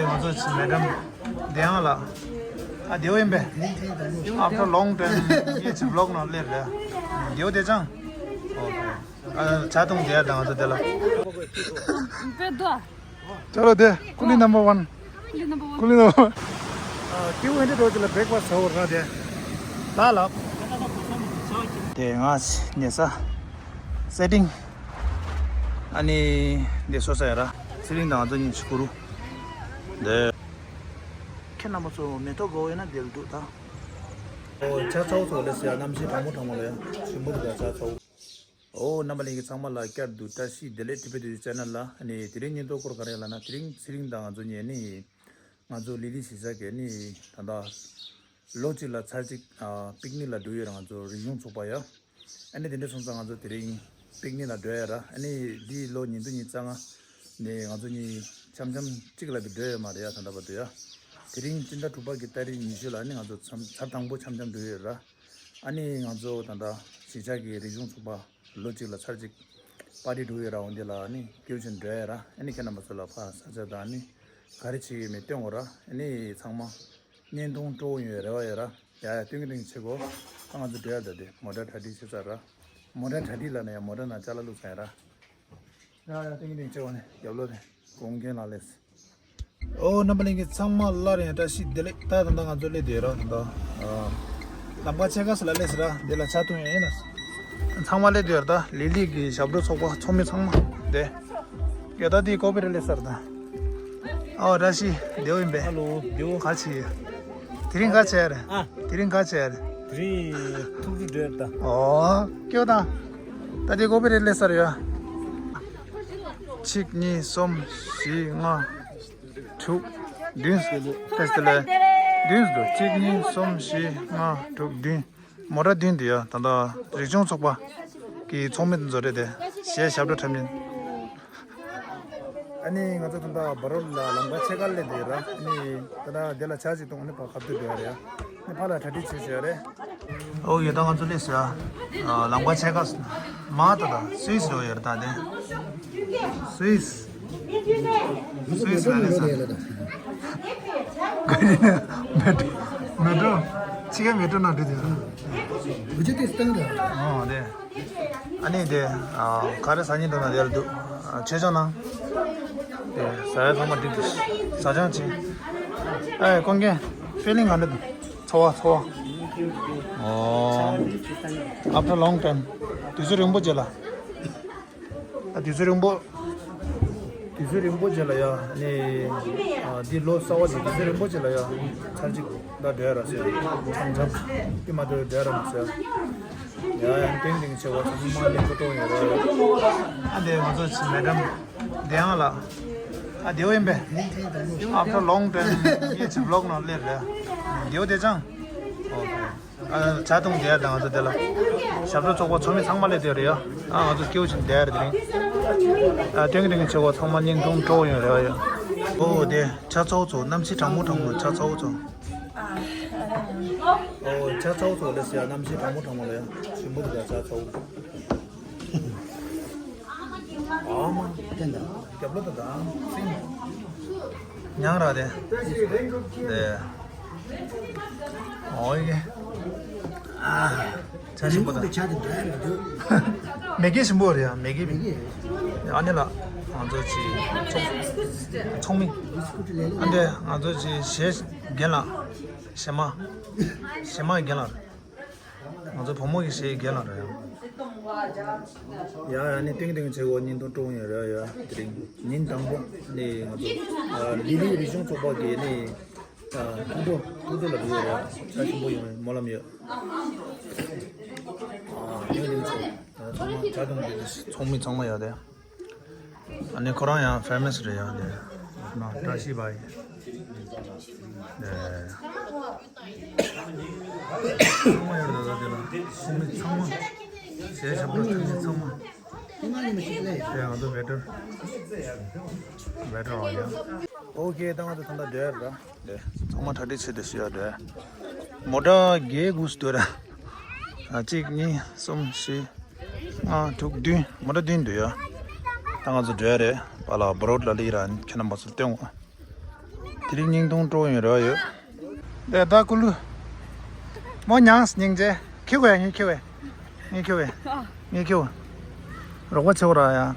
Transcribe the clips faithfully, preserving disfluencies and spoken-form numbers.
ང་ཚོ་ཆི་མེ་ཌམ་བདེ་དབྱངས་ལགས། ཨ་བདེ་པོ་ཡིན་པས། After long time ངས་ཆི་བི་ལོག་ནང་སླེབས་རེད། བདེ་པོ་བདེ་ཅང་། ཨོ་ཁེ། ཨ་ཇ་འཐུང་བསྡད་དང་ང་ཚོ་དེ་ལ། དཔེ་འདུག་ཅ་ལག་དེ་ཀུ་ལི་ནམ་བར་ཝན། ཀུ་ལི་ནམ་བར་ཝན། ཀུ་ལི་ནམ་བར་ཝན། ཨ་ཀིའུ་ཨེན་ཌི་འགྲོ་དེ་ལ་བྷི་རེག་ཕ་སི་ཊི་ཟ་འོ་ར་དེ། ད་ལབ། དེ་ང་ཉལ་ས། སེ་ཊིང་། ཨ་ནི་འདི་སོ་ས་ཡ་ར། སེ་ཊིང་དང་ང་ཚོ་གཉིས་ཆི་ཀུ་རུ། འདི། ཁྱེད་རྣམ་པ་ཚོ་མེ་ཏོག་དགའ་བོ་ཡོད་ན་འདིར་འདུག་ད། ཨོ་ཇ་ཚ་བོ་ཚོ་ལེ་སི་ཡ། གནམ་གཤིས་གྲང་མོ་གྲང་མོ་ལ་ཡ་ཞིམ་པོ་འདུག་ད་ཇ་ཚ་བོ། ཨོ་རྣམ་པ་ལྷན་རྒྱས་ཚང་མ་ལ་བསྐྱར་དུ་བཀྲ་ཤིས་བདེ་ལེགས། ཊི་བི་ཊུ་ཌེ་ཆེ་ནལ་ལ། ཨ་ནི་དེ་རིང་བརྙན་ཐུང་སྐོར་ག་རེ་ལབ་ན། དེ་རིང་ཚེ་རིང་དང་ང་ཚོ་གཉིས་ནི་ང་ཚོ་ལི་ལི་གཞིས་ཆགས་ཀྱི་ནི་ད་ལྟ་ལོ་གཅིག་ལ་ཚར་གཅིག་ཨ་པིག་ནིག་ལ་འགྲོ་ཡོད་ར། ང་ཚོ་རིག་གཞུང་ཚོགས་པ་ཡ། ཨ་ནི་དེ་འདྲ་སོང་ཙང་ང་ཚོ་དེ་རིང་པིག་ནིག་ལ་འགྲོ་ཡ་ར། ཨ་ནི་འདི་ལོ་ཉིས་སྟོང་ཉི་ཤུ་རྩ་ལྔ་ནས་ང་ཚོ་གཉིས་འཆམ་འཆམ་གཅིག་ལ་དེ་འགྲོ་ཡ་མ་རེད་ཡ། ད་ལྟ་བར་དུ་ཡ། དེ་རིང་སྤྱི་ཟླ་དྲུག་པ་གི་ཏ་རིག་ཉི་ཤུ་ལ་ཨ་ནི་ང་ཚོ་མཚམས་ཚར་དང་པོ་འཆམ་འཆམ་འགྲོ་ཡོད་ར། ཨ་ནི་ང་ཚོ་ད་ལྟ་གཞིས་ཆགས་ཀྱི་རིག་གཞུང་ཚོགས་པ་ལོ་གཅིག་ལ་ཚར་གཅིག་པར་ཊི་འགྲོ་ཡོད་ར། འོ་འདི་ལ་ཨ་ནི་སྐྱིད་པོ་བྱས་འགྲོ་ཡ་ར། ཨ་ནི་ཁྱེད་རྣམ་པ་ཚོ་ལ་ཕར་ས་ཆ་དང་ཨ་ནི་ག་རེ་བྱེད་ཀྱི་མེད་སྟོན་དགོས་ར། ཨ་ནི་ཚང་མ་བརྙན་ཐུང་སྤྲོ་པོ་ཡོང་བའི་རེ་བ་ཡོད་ར། ཡ་ཡ་སྟོན་གྱི་སྟོན་གྱི་བྱེད་དགོས། ད་ང་ཚོ་འགྲོ་ཡ་ད་དེ་མོ་ཊ་གྲ་སྒྲིག་བྱེད་ཚར་ར། མོ་ཊ་གྲ་སྒྲིག་ལབ་ན་ཡ་མོ་ཊ་ནང་ཅ་ལག་བླུགས་ཚར་ཡ་ར། ཡ་ཡ་སྟོན་གྱི་སྟོན་གྱི་བྱེད་དགོས་ནས་རྒྱབ་ལོགས་དེ་གོང་རྒན་ལགས་སླེབས། ཨོ་རྣམ་པ་ལྷན་རྒྱས་ཚང་མ་སླར་ཡང་བཀྲ་ཤིས་བདེ་ལེགས། ད་ད་ལྟ་ང་ཚོ་སླེབས་བསྡད་ཡོད་ར། ད་ལྟ་ཨ་ལམ་ཁ་ཕྱེད་ཀ་ཙམ་ལ་སླེབས་ཟེར་ར། འདི་ལ་ཇ་འཐུང་ཡ་ཡིན་ན། ཚང་མ་སླེབས་བསྡད་ཡོད་ར། ད་ལི་ལི་གི་ཞབས་བྲོ་ཚོགས་པ་ཚོགས་མི་ཚང་མ་བསྡད་ཡོད། ད་འདི་ཀོ་པི་རེ་སླེབས་ཚར་ད། ཨོ་བཀྲ་ཤིས་བདེ་པོ་ཡིན་པས། ཧ་ལོ་བདེ་པོ། ག་བྱེད་ཡོད། དེ་རིང་ག་བྱས་རེད། ཨ། དེ་རིང་ག་བྱས་རེད། དེ་རིང་ཐུག་རུ་འགྲོ་ཡ་ད། ཨོ་སྐྱོ་ད། ད་འདི་ཀོ་པི་རེ་སླེབས་ཚར་ཡོད། གཅིག་གཉིས། གསུམ། བཞི། ལྔ། དྲུག་བདུན། ཏེས་ཏེ་ལེ། བདུན་འདུག་གཅིག་གཉིས། གསུམ། བཞི། ལྔ། དྲུག་བདུན། མོ་ཊ་བདུན་འདུག་ཡ། ད་ལྟ་རིག་གཞུང་ཚོགས་པ་གི་ཚོགས་མི་ཚོ་རེད་དེ། གཞས་ཞབས་བྲོ་འཁྲབ་མཁན། ཨ་ནི་ང་ཚོ་ད་ལྟ་བ་རོད་ལ་ལམ་ཁ་ཕྱེད་ཀ་སླེབས་བསྡད་ཡོད་ར། ཨ་ནི་ད་ལྟ་དེ་ལ་ཇ་ཅིག་འཐུང་། ཨ་ནི་ཕར་ཁ་ཐུག་འགྲོ་ཡ་རེད་ཡ། ཨ་ནི་ཕར་ལ་གྲ་སྒྲིག་བྱེད་བཞིན་ཡོད་རེད། ཨོ་ཡོད། ད་ང་ཚོ་སླེབས་སོང་ཡ། ཨ་ལམ་ཁ་ཕྱེད་ཀ་མ་ད་ད་སུད་སི་འགྲོ་ཡོད་རེད་ད་དེ། སུད་སི། སུད་སི་ལ་སླེབས་སོང་། ག་རེ་ན་མེ་ཏྲོ་མེ་ཏྲོ་ཕྱི་ཁ་མེ་ཏྲོ་ནང་འགྲོ་དེ་ར། ཨོ་དེ། ཨ་ནི་དེ་ཨ་ག་རེ་ཟ་སྙིང་འདོད་ན་དེ་ལ་འདུག་ཨ་ཆེ་ཆུང་ནང་། དེ་ཟ་ཡ་ཚང་མ་འགྲིག་འདུག་ཟ་ཆང་ཆེ། ཨེ་ཀོང་རྒན། ཕི་ལིང་ག་འདྲ་འདུག་ཚོར་བ་ཚོར་བ། ཨོ། After long time དུས་ཚོད་རིང་པོ་རྗེས་ལ། ཨ་དུས་ཚོད་རིང་པོ། དུས་ཚོད་རིང་པོ་རྗེས་ལ་ཡ། ནི་ཨ་འདི་ལོ་གསར་བ་ཞིག་དུས་ཚོད་རིང་པོ་རྗེས་ལ་ཡ། ཚར་གཅིག་ད་འགྲོ་ཡ་ར་ཟེར། འཆམ་འཆམ་དེ་མ་གཏོགས་འགྲོ་ཡ་ར་མ་ཟེར། ཡ་ཡང་ཏིང་ཏིང་ཆེ་བ་ཚང་མ་ལེགས་པོ་གཏོང་ཡོད་ར། ཨ་འདི་ང་ཚོ་ཆི་མེ་ཌམ་བདེ་དབྱངས་ལགས། ཨ་བདེ་པོ་ཡིན་པས། After long time ངས་ཆི་བི་ལོག་ནང་སླེབས་རེད། བདེ་པོ་བདེ་ཅང་། ཨོ་ཁེ། ཨ་ཇ་འཐུང་བསྡད་ཡ་དང་ང་ཚོ་དེ་ལ་ཞབས་བྲོ་ཚོགས་པ་ཚོགས་མི་ཚང་མ་སླེབས་བསྡད་ཡོད་རེད་ཡ། ཨ་ང་ཚོ་སྐྱིད་པོ་བྱས་བསྡད་ཡ་རེད་དེ་རིང་། ཨ་ཏིང་ཏིང་ཆེ་བ་ཚང་མ་བརྙན་ཐུང་སྤྲོ་པོ་ཡོང་རེད་ཡ། ཨོ་དེ་ཇ་ཚ་བོ་ཚོ། གནམ་གཤིས་གྲང་མོ་གྲང་མོ། ཇ་ཚ་བོ་ཚོ། ཨོ་ཇ་ཚ་བོ་ཚོ་ལེ་སི་ཡ། གནམ་གཤིས་གྲང་མོ་གྲང་མོ་ལ་ཡ་ཞིམ་པོ་འདུག་ཇ་ཚ་བོ། ཨ་མ་རྒྱབ་ལོགས་ད་ད་སིང་། ཉང་ར་དེ། དེ། ཨོ་ཡེ། ཨ། ཇ་ཞིམ་པོ་ད། ཇ་དེ་འདྲ་མི་འདུག་མེ་གི་ཞིམ་པོ་རེད་ཡ། མེ་གི། མེ་གི། ཨ་ནི་ལ་ང་ཚོ་ཅི་ཚོགས་ཚོགས་མི། ཨ་འདྲ་ང་ཚོ་ཅི་གཞས་རྒན་ལགས། གཞས་མ། གཞས་མ་རྒན་ལགས། ང་ཚོ་བུ་མོ་གི་གཞས་རྒན་ལགས་རེད་ཡ། ཡ་ཡ་ནི་ཏིང་ཏིང་བྱེད་དགོས། བརྙན་ཐུང་སྤྲོ་པོ་ཡོད་རེད་ཡ། དེ་རིང་ཉིན་དང་པོ་ནི་ང་ཚོ་ལི་ལི་རིག་གཞུང་ཚོགས་པ་གི་ནི་ཐུགས་སྤྲོ་ཐུགས་སྤྲོ་ལ་འགྲོ་ཡོད་རེད། ཇ་ཞིམ་པོ་ཡོང་བའི་སྨོན་ལམ་ཡོད། ཨ་ཡོད་རེད། ཚང་མ་ཇ་དང་ཚོགས་མི་ཚང་མ་ཡོད་རེད། ཨ་ནི་ཁོ་རང་ཡང་ཕེ་མ་སི་རེད་ཡ། དེ་ན་བཀྲ་ཤིས་བྷ་ཡི། དེ་ཚང་མ་ཡོད་རེད། ད་དེ་ལ་ཚོགས་མི་ཚང་མ། གཞས་ཞབས་བྲོ་ཚོགས་མི་ཚང་མ། དེ་ང་ཚོ་ཝེ་ཊར། ཝེ་ཊར་བ་ཡ། ཨོ་ཁེ། ད་ང་ཚོ་ད་ལྟ་འགྲོ་ཡ་རེད། དེ་ཚང་མ་གྲ་སྒྲིག་བྱས་ཏེ་ཤི་ཡ་འགྲོ་ཡ། མོ་ཊ་བརྒྱད་དགུ་ཙམ་འདུག་ར། ཨ་གཅིག་གཉིས། གསུམ། བཞི། ལྔ། དྲུག་བདུན། མོ་ཊ་བདུན་འདུག་ཡ། ད་ང་ཚོ་འགྲོ་ཡ་རེད། པཱ་ལགས་བ་རོད་ལ་སླེབས་ར། ཁྱེད་རྣམ་པ་ཚོར་སྟོན་དགོས། རིགས་བརྙན་ཐུང་སྤྲོ་ཡོང་རེ་བ་ཡོད། དེ་ད་ཀུ་ལུ། མོ་མྱངས་སྙིང་རྗེ། ཁྱེར་དགོས་ཡ། ངས་ཁྱེར་བས། ངས་ཁྱེར་བས། ངས་ཁྱེར་བ། རོགས་པ་བྱེད་ར་ཡ།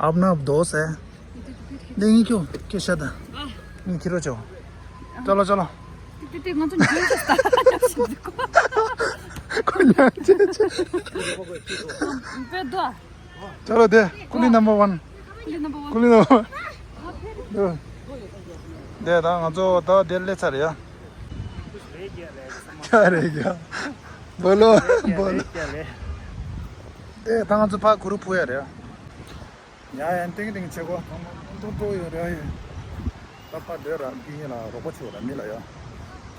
ཨབ་ནབ་དོ་སེ། འདི་ངས་ཁྱེར། ཁྱེར་ཤ་ད། ངས་ཁྱེར་རོགས་བྱེད། ཅོ་ལོ་ཅོ་ལོ། ཏི་ཏི་ཏི། ང་ཚོ་འཇུ་ས་ལྟ། ཁོ་ཉག་ཅེ་ཅེ། དཔེ་དོ། ཅོ་ལོ་དེ་ཀུ་ལི་ནམ་བར་ཝན། ཀུ་ལི་ནམ་བར་ཝན། ཀུ་ལི་ནམ་བར་ཝན། དེ་ད་ང་ཚོ་ད་དེ་སླེབས་ཚར་ཡ། ཁྱ་རེ་རྒྱ། བོ་ལོ་བོ་ལོ། དེ་ད་ང་ཚོ་ཕར་གུ་རུ་ཕུ་ཡ་རེད། ཡ་ཡ། ཏིང་ཏིང་བྱེད་གོ། ཏུང་ཏུང་ཡོད་རེད་ཡ། ད་ཕར་སྡོད་ར། འདི་ཡིན་ལ་རོགས་པ་བྱེད་ར་མི་ལ་ཡ།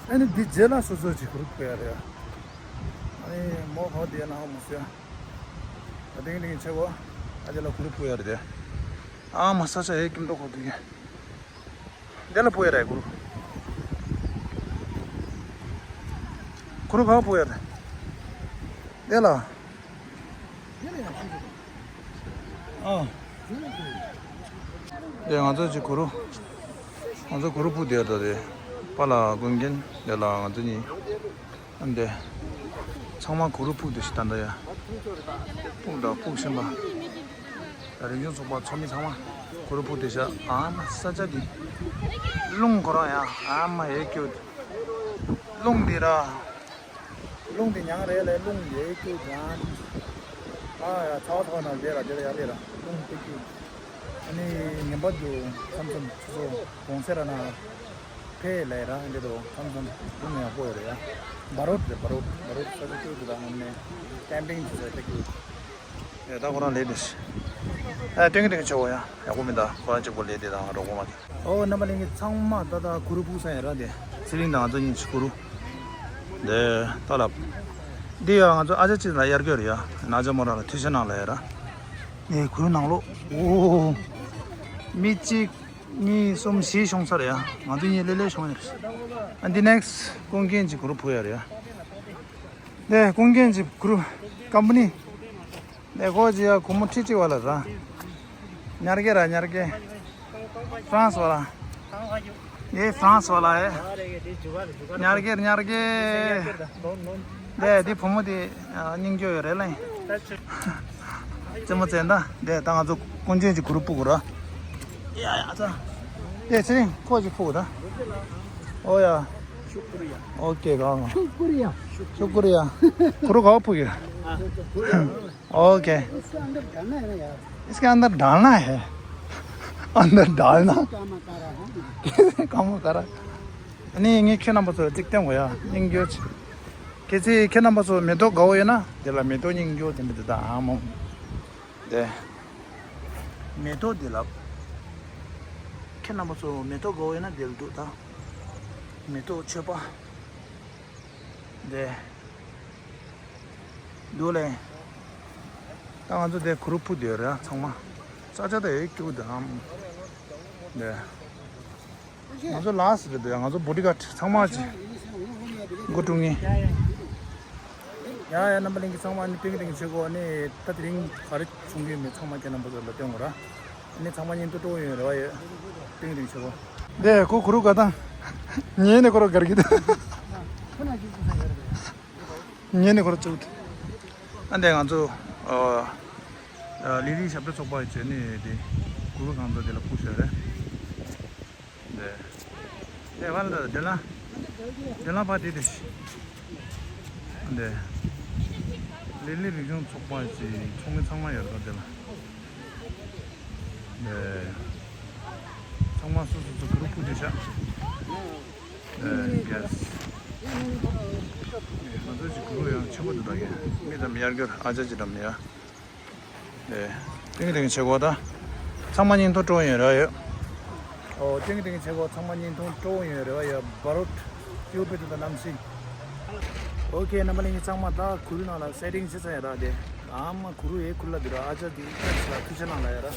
ཨ་ནི་འདི་རྗེས་ལ་སོ་སོ་ཅིག་གུ་རུ་ཕུ་ཡ་རེད་ཡ། ཨ་ནི་མོ་ཧོ་དེ་ན་ཧོ་མོ་སུ་ཡ། ད་ཏིང་ཏིང་བྱེད་གོ། ཨ་དེ་ལ་གུ་རུ་ཕུ་ཡ་རེད་དེ། ཨ་མ་ས་ཆ་ཧེ་ཀིམ་ཏོ་ཁོ་དུ་གི། དེ་ལ་ཕུ་ཡ་རེད་གུ་རུ། གུ་རུ་ག་ཕུ་ཡ་རེད། དེ་ལ། ཨ། དེ་ང་ཚོ་ཅིག་གུ་རུ། ང་ཚོ་གུ་རུ་ཕུ་དེ་ད་དེ། པ་ལ་ཀུན་མཁྱེན་དེ་ལ་ང་ཚོ་གཉིས། ཨ་འདི། ཚང་མ་གུ་རུ་ཕུག་དེ་ཤི་ད་འདི་ཡ། ཕུག་དང་ཕུག་བཞིན་པ། རིག་གཞུང་ཚོགས་པ་ཚོགས་མི་ཚང་མ་གུ་རུ་ཕུག་དེ་ཤ། ཨ་མ་ས་ཆ་འདི། རླུང་ཁོ་རང་ཡ། ཨ་མ་ཡེ་ཀྱུ། རླུང་འདི་ར། རླུང་འདི་མྱང་རེད་ལས་རླུང་ཡེ་ཀྱུ་ཡང་། ཨ་ཡ་ཚ་བ་ཚ་བ་ན་འདི་ར་འདི་ར་ཡ་ལས་ར་རླུང་ཏེ་ཀྱུ། ཨ་ནི་ངན་པ་འདུག་མཚམས་མཚམས་ཆུ་ཚོད་གོང་སེ་ར་ན། ཕེ་ལས་ར་འདི་དོ་ཁམས་ཙམ་རུ་ནས་ཡག་པོ་ཡོད་རེད་ཡ། བ་རོད་རེད། བ་རོད་བ་རོད་ས་ཆ་ཁྱོད་དེ་དང་ངམ་ནས་ཀེམ་པིང་བྱེད་ས་ཏེ་ཁྱོད། ཨེ་ད་ཁོ་རང་ལས་དེ་ཤི། ཨེ་ཏེང་ཏེང་ཆེ་བོ་ཡ་ཡག་པོ་མི་འདུག་ཁོ་རང་གཅིག་པོ་ལས་དེ་དང་རོགས་པོ་མ་ཁྱོད། ཨོ་རྣམ་པ་ལྷན་རྒྱས་ཚང་མ་ད་ལྟ་གུ་རུ་ཕུག་ས་ཡ་ར་དེ་ཚེ་རིང་དང་ང་ཚོ་གཉིས་ཆུ་གུ་རུ། དེ་ད་ལབ། འདི་ཡ་ང་ཚོ་ཨ་ཅག་གཅིག་ལ་དབྱར་སྐྱོར་ཡ་ན་ཅ་མོ་ར་ལ་ཐུ་ཤ་ནང་ལ་ཡ་ར། ནས་གུ་རུ་ནང་ལོགས་ཨོ། མི་གཅིག་གཉིས་གསུམ་བཞི་ཤོང་ས་རེད་ཡ། ང་ཚོ་གཉིས་ལེ་ལེ་ཤོང་ཡ་རེད། ཨ་འདི་ནེགསི་ཀུན་མཁྱེན་གྱི་གུ་རུ་ཕུ་ཡ་རེད་ཡ། ནས་ཀུན་མཁྱེན་གྱི་གུ་རུ་ཀམ་པ་ནི། ནས་ཁོ་ཅི་ཡ་གུ་མོ་ཁྲི་གཅིག་བ་ལ་ར། ཉར་གེ་ར་ཉར་གེ། ཧྥ་རན་སི་བ་ལ། ཡེ་ཧྥ་རན་སི་བ་ལ་ཡེ། ཉར་གེ་ཉར་གེ། དེ་དེ་བུ་མོ་དེ་སྙིང་རྗེ་ཡོད་རེད་ལེ། རྩེད་མོ་རྩེ་ད་དེ་ད་ང་ཚོ་ཀུན་མཁྱེན་གྱི་གུ་རུ་ཕུ་གུ་ར། ཡ་ཡ་ཙ། དེ་ཚེ་རིང་ཁོ་ཅིག་ཕུ་གུ་ད། ཨོ་ཡ། ཨོ་ཀེ་གང་། ཤུ་ཀུ་རི་ཡ། ཤུ་ཀུ་རི་ཡ། གུ་རུ་ག་བ་ཕུ་གུ། ཨོ་ཀེ། इसके अंदर डालना है यार। इसके अंदर डालना है। अंदर डालना। ཀམ་ཀ་ར། ཨ་ནི་ངས་ཁྱེད་རྣམ་པ་ཚོ་གཅིག་སྟོན་དགོས་ཡ། སྙིང་རྗེ་ཆེ། གལ་སྲིད་ཁྱེད་རྣམ་པ་ཚོ་མེ་ཏོག་དགའ་བོ་ཡོད་ན་དེ་ལ་མེ་ཏོག་སྙིང་རྗེ་དེ་འདྲ་དེ་དག་ཨ་མོ། དེ། མེ་ཏོག་དེ་ལ། ཁྱེད་རྣམ་པ་ཚོ་མེ་ཏོག་དགའ་བོ་ཡོད་ན་དེ་ལ་འདུག་ད། མེ་ཏོག་མཆོད་པ། དེ། འདུག་ལེ། ད་ང་ཚོ་དེ་གུ་རུ་ཕུ་དེ་རེད་ཚང་མ། ས་ཆ་དེ་ཡོད་ཀྱུ་དང་། དེ། ང་ཚོ་ལ་སི་རེད་དེ་ང་ཚོ་བོ་ཌི་གཱཌ་ཚང་མ་ཅི། མགོ་དཀྲུག་ངེ། ཡ་ཡ་རྣམ་པ་ལྷན་རྒྱས་ཚང་མ་ནི་ཏིང་ཏིང་བྱེད་དགོས་ནི་ད་དེ་རིང་ག་རེ་བྱུང་གི་མེད་ཚང་མ་ཁྱེད་རྣམ་པ་ཚོ་ལ་སྟོན་དགོས་ར། ནི་ཚང་མ་ཉིན་དུ་སྤྲོ་ཡོད་རེ་བ་ཡོད། ཏིང་ཏིང་བྱེད་དགོས། དེ་ཁོ་གུ་རུ་ག་དང་། ཉེ་ནས་ཁོ་རོ་གར་གི་དང་། ཉེ་ནས་ཁོ་རོ་བཙུགས། ཨ་འདས་ང་ཚོ། ལི་ལི་ཞབས་བྲོ་ཚོགས་པ་བྱས་ནས་དེ་གུ་རུ་གང་ཚོ་དེ་ལ་ཕུག་ཤོག་རེད། འདས། འདས་བར་ལ་དེ་ལ། དེ་ལ་ཕ་དེ་དེ། འདས། ལི་ལི་རིག་གཞུང་ཚོགས་པ་བྱས་ཚོགས་མི་ཚང་མ་ཡོད་རེད་དེ་ལ། འདས། ཚང་མ་སོ་སོ་སོ་གུ་རུ་ཕུག་དེ་ཤག་ཨེ། ཡེ་སི། ང་ཚོ་ཅིག་གུ་རུ་ཡང་ཆེན་པོ་འདུག་ད་ཡེ། མི་དང་མི་ཡར་གྱུར་ཨ་ཅག་ཅིག་འགྲམ་ཡ། ཨེ། ཏིང་ཏིང་བྱེད་གོ་ད། ཚང་མ་བརྙན་ཐུང་སྤྲོ་ཡོང་ར་ཡོད། ཨོ་ཏིང་ཏིང་བྱེད་གོ་ཚང་མ་བརྙན་ཐུང་སྤྲོ་ཡོང་རེ་བ་ཡོད། བ་རོད། ཡོད་པའི་དུ་ད་ནམ་སྲིད། ཨོ་ཁེ་རྣམ་པ་ལྷན་རྒྱས་ཚང་མ་ད་གུ་རུ་ནང་ལ་སེ་ཏིང་བྱེད་ས་ཡ་ར་དེ། ཨ་མ་གུ་རུ་ཡེ་ཁུར་ལ་འདི་ར་ཨ་ཅག་འདི་ཨ་ཅག་ལ་ཁུ་ཆ་ནང་ལ་ཡ་ར།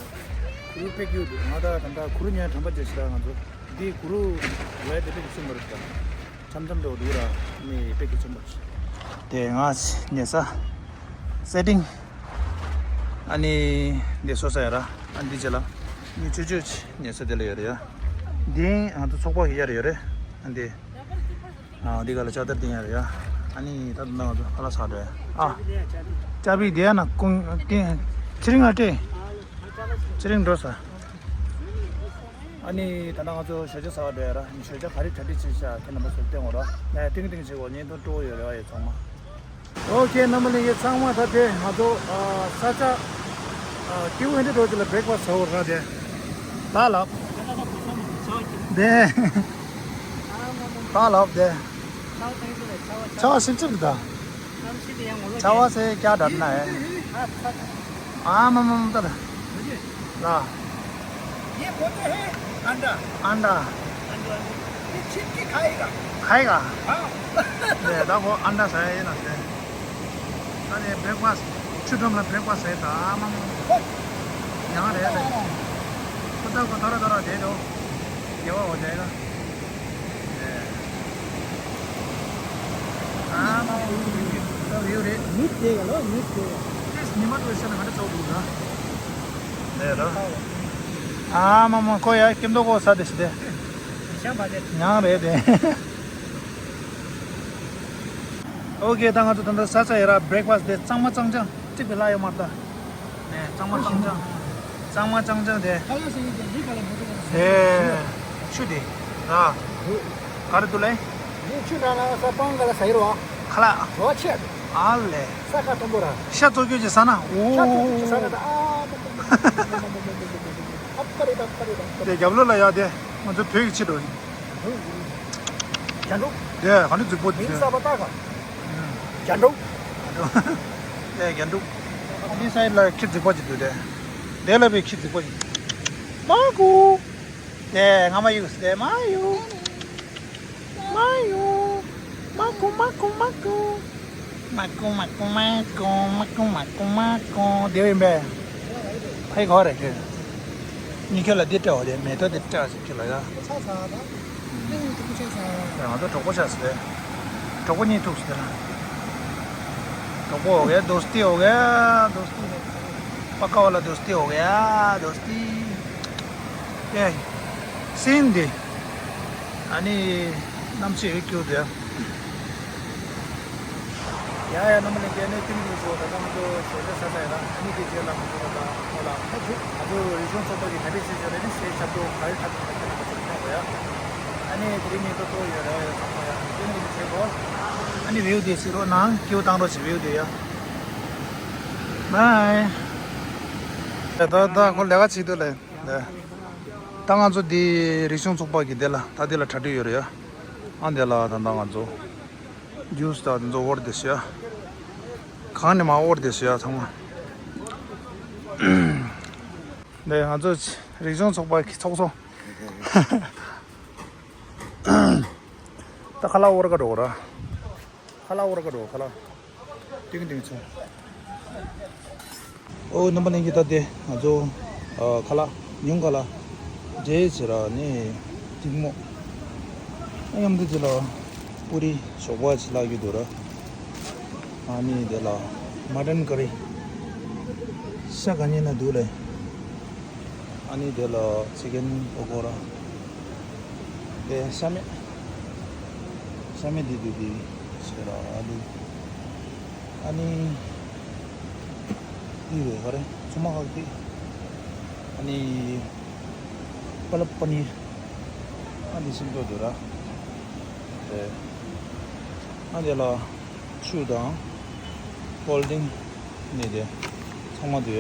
གུ་རུ་དཔེ་སྐྱིད་འདུག་ང་ད་ད་ད་གུ་རུ་ཉན་དམ་པ་བྱེད་ཤི་ར་ང་ཚོ། འདི་གུ་རུ་ལས་དེ་དཔེ་སྐྱིད་ཆེན་པོ་རེད་ད། འཆམ་འཆམ་འགྲོ་འདུག་ར་ནི་དཔེ་སྐྱིད་ཆེན་པོ་རེད། དེ་ང་ཉལ་ས། སེ་ཏིང་། ཨ་ནི་འདི་སོ་ས་ཡ་ར། ཨ་འདི་ཅེ་ལ། ནི་ཆུ་ཆུ་ཉལ་ས་དེ་ལ་ཡོད་རེད་ཡ། འདི་ང་ཚོ་ཚོགས་པ་གི་ཡར་ཡོད་རེད། ཨ་འདི། ཨ་འདི་ག་ལ་ལྕགས་དར་འདི་ཡར་ཡོད། ཨ་ནི་ད་ང་ཚོ་ཧ་ལ་ས་རེད། ཨ་ཅ་བི་འདི་ཡ་ན་ཀུང་ཀིང་ཚེ་རིང་ཨ་ཏྲེ། ཚེ་རིང་འགྲོ་ས། ཨ་ནི་ད་ལྟ་ང་ཚོ་ཞོགས་ཇ་ཟ་བ་འགྲོ་ཡ་ར། ཞོགས་ཇ་ག་རེ་གྲ་སྒྲིག་བྱས་ཤག་ཁྱེད་རྣམ་པ་ཚོར་སྟོན་དགོས་ར། ནས་ཏིང་ཏིང་བྱེད་དགོས། བརྙན་ཐུང་སྤྲོ་བོ་ཡོད་རེད་བ་ཡ་ཚང་མ། ཨོ་ཁེ་རྣམ་པ་ལྷན་རྒྱས་ཚང་མ། ད་དེ་ང་ཚོ་ཨ་ས་ཆ་ཨ་ཀེའུ་ཧན་ཏི་རོ་ཅི་ལ་བྷེག་ཕ་སི་ཟ་བར་ར། དེ་ད་ལབ། དེ་ད་ལབ་དེ། ཆ་བ་སིབ་སིབ་ད། ཆ་བ་སེ་ཀྱ་ད་ན་ཨེ། ཨ་མ་མ་མ་ད་ད། ལ། ये बोलते हैं अंडा। अंडा। ये छिटकी खाएगा। खाएगा। हाँ। 네, ད་ཁོ་ཨན་ཌ་ཟ་ཡ་ཡིན་ན་ཟེར། ད་ནི་བྷེག་ཕ་སི་ཆུ་ཁྲོམ་ལ་བྷེག་ཕ་སི་ཟ་ཡ་ད་མ་མ་མ། ཡང་རེད་ལེ། ཁོ་ད་ཁོ་ད་ར་ད་ར་བསྡད་འདུག་དགེ་བ་འོ་བསྡད་ད། ཨ་མ་ད་ཡོད་རེད། མི་དེ་ག་ལོ་མི་དེ་ག་ཉི་མ་འགྲོ་ཤེས་ན་ག་འདྲ་ཚོགས་འདུག་ན། ལས་ལ། ཨ་མ་མ་ཁོ་ཡ་སྐྱིད་མདོག་ཁོ་ས་དེ་ཞི་དེ། ཤམ་པ་དེ། ཡང་རེད་དེ། ཨོ་ཁེ། ད་ང་ཚོ་ད་ལྟ་ས་ཆ་ཡ་ར་བྷེག་ཕ་སི་དེ་གཙང་མ་གཙང་རྐྱང་གཅིག་པའི་ལ་ཡོད་མ་རེད་ད། ནས་གཙང་མ་གཙང་རྐྱང་། གཙང་མ་གཙང་རྐྱང་དེ། ཁ་ལག་ཟ་ཡི་དེ་ལི་ཁ་ལ་མོ་ཏོ་ཁ་ལ་ཟ་ཡི་དེ། ཆུ་དེ། ར། ག་རེ་འདུག་ལེ། ལི་ཆུ་ནང་ན་ས་སྤང་ག་ལ་ཟ་ཡི་རོ། ཁ་ལག་རོ་ཆེ། ཨ་ལེ། ས་ཁ་མཐོན་པོ་ར། ཤ་བཙོ་སྐྱོད་ཅིག་ཟ་ན། ཨོ། ཤ་བཙོ་སྐྱོད་ཅིག་ཟ་ན་ད། ཨ་མ་མ་མ། ཨ་པ་རེ་ད་པ་རེ་ད། དེ་རྒྱབ་ལོགས་ལ་ཡ་དེ་ང་ཚོ་བོད་ཀྱི་ཆེད་དུ། རྒྱ་འབྲུག་རྒྱ་འབྲུག་དེ་ག་ནས་རྫིག་པོ་དེ། མིང་གསར་པ་བཏགས་ག་རྒྱ་འབྲུག་དེ་རྒྱ་འབྲུག་འདི་སའི་ལ་ཁྱི་རྫིག་པོ་ཅིག་འདུག་དེ། དེ་ལ་བའི་ཁྱི་རྫིག་པོ་ཅིག་མ་གུ། དེ་ང་མ་ཡུག་དེ་མ་ཡུག་མ་ཡུག་མ་གུ་མ་གུ་མ་གུ། མ་ཀོང་མ་ཀོང་མ་ཀོང་མ་ཀོང་མ་ཀོང་མ་ཀོང་། དེ་ཡིན་པས། ཕའི་གོ་རེ་ཁེ། ཉི་ཁྱོད་ལ་འདི་སྤྲད་འོ་དེ་མེ་ཏོག་འདི་སྤྲད་ཟེར་ཁྱོད་ལ་ཡ། ང་ཚོ་གྲོགས་པོ་ཆགས་ཟེར། གྲོགས་པོ་གཉིས་ཐུག་ཟེར། གྲོགས་པོ་འོ་གེ་དོ་སྟི་འོ་གེ་དོ་སྟི། པ་ཀ་བ་ལ་དོ་སྟི་འོ་གེ་དོ་སྟི། ཨེ། སིན་འདི། ཨ་ནི། གནམ་གཤིས་ཡོད་སྐྱོ་དེ། ཡ་ཡ་རྣམ་པ་ལྷན་རྒྱས་ནས་ཏིང་ཏིང་ཚོ་ད་ལྟ་ང་ཚོ་ཞོགས་ཇ་ཟ་ཚར་ཡ་ད། ཨ་ནི་དེ་རྗེས་ལ་ང་ཚོ་ད་ལྟ་ཁོ་ལ་ང་ཚོ་རིག་གཞུང་ཚོགས་པ་གི་ག་རེ་བྱེད་ཆོག་རེད་ནི་སའི་ཞབས་བྲོ་ག་རེ་འཁྲབ་ཐུབ་པ་ཁྱེད་རྣམ་པ་ཚོ་མཐོང་དགོས་ཡ། ཨ་ནི་དེ་རིང་ཉིན་ཐོ་ཏོ་ཡོད་རེད་ཚང་མ་ཡ་ཏིང་ཏིང་བྱེད་དགོས། ཨ་ནི་བེའུ་དེ་གཟིགས་རོགས་གནང་། སྐྱིད་པོ་བཏང་རོགས་བྱེད། བེའུ་དེ་ཡ། བའི། ད་ད་ཁོ་ལས་ཀ་བྱེད་འདུག་ལེ། ད་ང་ཚོ་འདི་རིག་གཞུང་ཚོགས་པ་གི་འདི་ལ་ད་འདི་ལ་གྲ་སྒྲིག་ཡོད་རེད་ཡ། ཨ་འདི་ལ་ད་ད་ང་ཚོ་ཇུས་དང་འདི་ཚོ་ཨོར་ཌར་བྱས་ཡ། གང་ནས་མ་ཨོར་ཌར་བྱས་ཡ་ཚང་མ། འདི་ང་ཚོ་རིག་གཞུང་ཚོགས་པ་གི་ཚོགས་གཙོ། ད་ཁ་ལག་ཨོར་ཌར་འགྲོ་ར། ཁ་ལག་ཨོར་ཌར་འགྲོ་ཁ་ལག་ཏིང་ཏིང་ཚོ། ཨོ་རྣམ་པ་ལྷན་རྒྱས་ད་དེ་ང་ཚོ་ཨ་ཁ་ལག་ཉུང་ཁ་ལག་འབྲས་ཟེར་ར་ནི་ཏིང་མོ། ཨ་མཉམ་དུ་དེ་ལ་པུ་རི་ཞོགས་པ་ཅིག་ལག་གི་འདུག་ར། ཨ་ནི་དེ་ལ་མ་ཊན་ཀ་རི། ཤ་ག་ཉེ་ན་འདུག་ལེ། ཨ་ནི་དེ་ལ་ཅི་ཀེན་པ་ཀོ་ར། དེ་ཤ་མེད། ཤ་མེད་དེ་དུས་དེ་ཟེར་ར་ཨ་ལུ། ཨ་ནི། དེ་རེད་ག་རེ་ཚོད་མ་ཁག་དེ། ཨ་ནི། པ་ལབ་པ་ནིར། ཨ་འདི་ཤིང་ཏོག་དེ་ར། དེ། ཨ་དེ་ལ། ཆུ་དང་། ཀོལ་ཌིང་། ནི་དེ། ཚང་མ་དེ།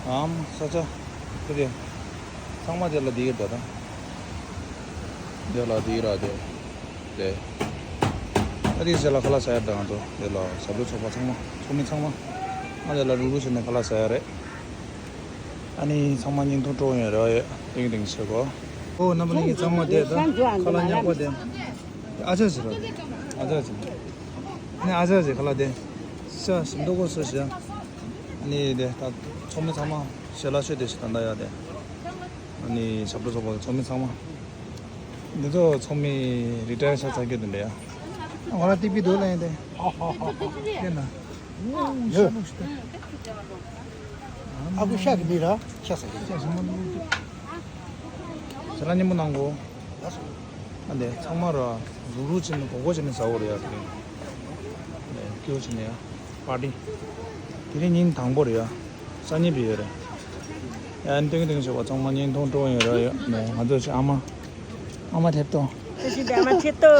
ཨམ་ས་ཆ། དེ་དེ། ཚང་མ་དེ་ལ་དེ་གི་ད་ད། དེ་ལ་དེ་ར་དེ། དེ། ཨ་དེ་ཟེར་ལ་ཁ་ལག་ཟ་ཡ་ད་ང་ཚོ་དེ་ལ་ཞབས་བྲོ་ཚོགས་པ་ཚང་མ་ཚོགས་མི་ཚང་མ། ཨ་དེ་ལ་རུག་རུག་བྱས་ནས་ཁ་ལག་ཟ་ཡ་རེད། ཨ་ནི་ཚང་མ་བརྙན་ཐུང་སྤྲོ་ཡོང་ར་ཡོད་ཏིང་ཏིང་བྱེད་གོ། ཨོ་རྣམ་པ་ལྷན་རྒྱས་ཚང་མ་དེ་ད་ཁ་ལག་ཉག་པ་དེ། ཨ་ཅག་ཟེར་ར་དེ། ཨ་ཅག་ཟེར། ཨ་ནི་ཨ་ཅག་ཟེར་ཁ་ལག་དེ། ཤ་ཞིམ་མདོག་ཁོ་སོ་ཞིག་ཨ་ནི་དེ་ད་ཚོགས་མི་ཚང་མ་ཞལ་ལག་མཆོད་དེ་ཞིག་ད་ལྟ་ཡ་དེ། ཨ་ནི་ཞབས་བྲོ་ཚོགས་པ་གི་ཚོགས་མི་ཚང་མ། འདི་ཚོ་ཚོགས་མི་རི་ཊ་ཡར་ཆགས་ཚར་རྒྱུ་དེ་འདྲ་ཡ། ང་རང་ཏི་པི་འདུག་ལ་ཡིན་ཏེ། དེ་ན། ཨ་ཁུ་ཤ་གི་མི་ར་ཤ་ཟ་གི། ཤ་ཞིམ་མོ་འདུག་ཁྱེད་རང་མཉམ་པོ་གནང་གོ། ཨ་འདི་ཚང་མ་ར་རུག་རུག་བྱས་ནས་གོ་གོ་བྱས་ནས་ཟ་འོ་རེད་ཡ། དེ་རིང་ནས་སྐྱིད་པོ་བྱས་ནས་ཡ། པར་ཊི། དེ་རིང་ཉིན་དང་པོ་རེད་ཡ། སང་ཉིན་བི་ཡོད་རེད། ཡ་ཨ་ནི་ཏིང་ཏིང་བྱས་པ་ཚང་མ་བརྙན་ཐུང་སྤྲོ་ཡོད་ར་ཡ། ནས་ང་ཚོ་ཞིག་ཨ་མ། ཨ་མ་ཁྲེབ་ཏོ། ཁྱེད་ཀྱི་ཨ་མ་ཁྲེབ་ཏོ།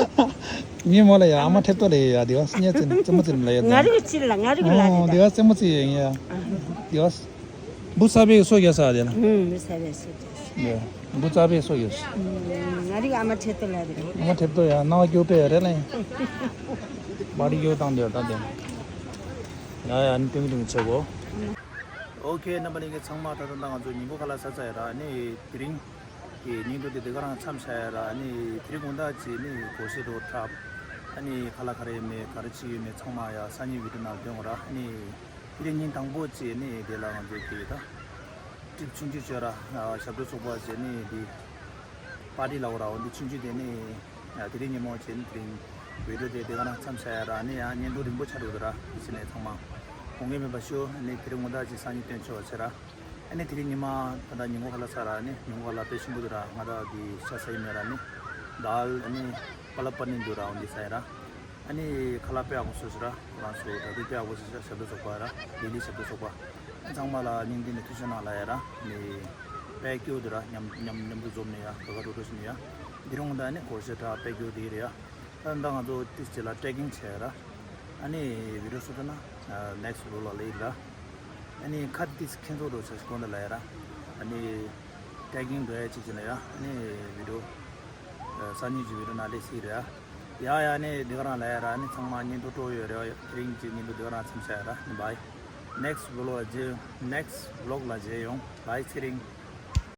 ངའི་མོ་ལ་ཡ་ཨ་མ་ཁྲེབ་ཏོ་ལ་ཡ། དེ་བ་སྙད་ཙེ་རྩེད་མོ་རྩེ་ལ་ཡ། ང་རིག་ཅི་ལ་ང་རིག་ལ་ཨོ་རེད་དེ་བ་རྩེད་མོ་རྩེ་ཡ་ཡིན་ཡ། དེ་བ། འབུ་ཚ་བའི་སོ་རྒྱག་ས་དེ་ལ། ཧུམ་འབུ་ཚ་བའི་སོ་རྒྱག་ས། ཡ། འབུ་ཚ་བའི་སོ་རྒྱག་ས། ང་རིག་ཨ་མ་ཁྲེབ་ཏོ་ལ་རེད། ཨ་མ་ཁྲེབ་ཏོ་ཡ་སྣང་བ་སྐྱོ་པོ་རེད་ལ་ཡ། མ་རིག་སྐྱོ་བཏང་དེ་ད་དེ། ཡ་ཡ་ཨ་ནི་ཏིང་ཏིང་བྱེད་གོ། ཨོ་ཁེ་རྣམ་པ་ལྷན་རྒྱས་ཚང་མ་ད་ལྟ་ང་ཚོ་ཉིན་གུང་ཁ་ལག་ཟ་ཚར་ཡ་ར། ཨ་ནི་དེ་རིང་གི་ཉིན་ཐོ་དེ་དེ་ག་རང་མཚམས་བཞག་ཡ་ར། ཨ་ནི་དེ་རིང་དགོང་དག་ཅིག་ནི་གོ་ཤེས་རོ་འཁྲབ། ཨ་ནི་ཁ་ལག་ག་རེ་ཡོད་མེད་ག་རེ་བྱེད་ཡོད་མེད་ཚང་མ་ཡ་སང་ཉིན་བི་ཌི་ཡོ་ནང་སྟོན་གོ་ར། ཨ་ནི་དེ་རིང་ཉིན་དང་པོ་བྱས་ནས་དེ་ལ་ང་ཚོ་དེ་ད་ཀྲིབ་ཆུང་ཆུང་བྱས་ར། ཞབས་བྲོ་ཚོགས་པ་བྱས་ནས་དེ་པར་ཊི་ལ་འོ་ར། འོ་འདི་ཆུང་ཆུང་དེ་ནས་དེ་རིང་ཉིན་མོ་བྱས་ནས་དེ་རིང་བི་ཌི་ཡོ་དེ་དེ་ག་རང་མཚམས་བཞག་ཡ་ར། ཨ་ནི་ཡང་བརྙན་ཐུང་རིང་པོ་ཆགས་འགྲོ་འདུག་ར། དེ་བྱས་ནས་ཚང་མ་དགོངས་འགལ་མེད་པ་ཞུ། ཨ་ནི་དེ་རིང་དགོང་དག་ཅིག་སང་ཉིན་སྟོན་ཆོག་བྱས་ར། ཨ་ནི་དེ་རིང་ཉི་མ་ད་ལྟ་ཉིན་གུང་ཁ་ལག་ཟ་ར། ཨ་ནི་ཉིན་གུང་ཁ་ལག་དཔེ་ཞིམ་པོ་འདུག་ར། ང་ད་དེ་ཤ་ཟ་ཡི་མེད་ར། ཨ་ནི་དཱལ་ཨ་ནི་པ་ལག་པ་ནིར་འདུག་ར། འོ་འདི་ཟ་ཡི་ར། ཨ་ནི་ཁ་ལག་དཔེ་ཡག་པོ་བཟོས་སོང་ར། ཁོ་རང་ཚོ་གྲ་སྒྲིག་དཔེ་ཡག་པོ་བཟོས་སོང་། ཞབས་བྲོ་ཚོགས་པ་ར། ལི་ལི་ཞབས་བྲོ་ཚོགས་པ། ཚང་མ་ལ་སྙིང་ཐིག་ནས་ཐུགས་རྗེ་གནང་ལ་ཡ་ར། ཨ་ནི་དཔེ་སྐྱིད་པོ་འདུག་ར། མཉམ་མཉམ་མཉམ་དུ་འཛོམས་ནས་ཡ་ག་ག་རུ་རུ་བྱས་ནས་ཡ། འདི་རུང་ད་ཨ་ནི་གོ་ཤེས་དྲག་དཔེ་སྐྱིད་པོ་དེ་རེད་ཡ། ད་ད་ང་ཚོ་ཏིས་ཅི་ལ་ཊེ་ཀིང་བྱས་ར། ཨ་ནི་བི་ཌི་ཡོ་སུ་ད་ན་ནེག་སི་ཊི་བི་ལོག་ལ་ལེ་ར། ཨ་ནི་ཁ་ཏིས་ཁྱེད་ཚོ་རོ་ཆ་ཞིག་གོང་དུ་ལ་ཡ་ར། ཨ་ནི་ཊེ་ཀིང་འགྲོ་ཡ་ཅིག་ཅི་ན་ཡ། ཨ་ནི་བི་ཌི་ཡོ་སང་ཉིན་གྱི་བི་ཌི་ཡོ་ནང་ལེ་སི་ར། ཡ་ཡ་ཨ་ནི་འདི་ག་རང་ལ་ཡ་ར། ཨ་ནི་ཚང་མ་བརྙན་ཐུང་སྤྲོ་ཡོད་རེད། དེ་རིང་གི་བརྙན་ཐུང་འདི་ག་རང་མཚམས་བཞག་ཡ་ར། ཨ་ནི་བྷའི། ནེག་སི་ཊི་བི་ལོག་ལ་མཇལ། ནེག་སི་ཊི་བི་ལོག་ལ་མཇལ་ཡོང་། བྷའི་ཚེ་རིང་།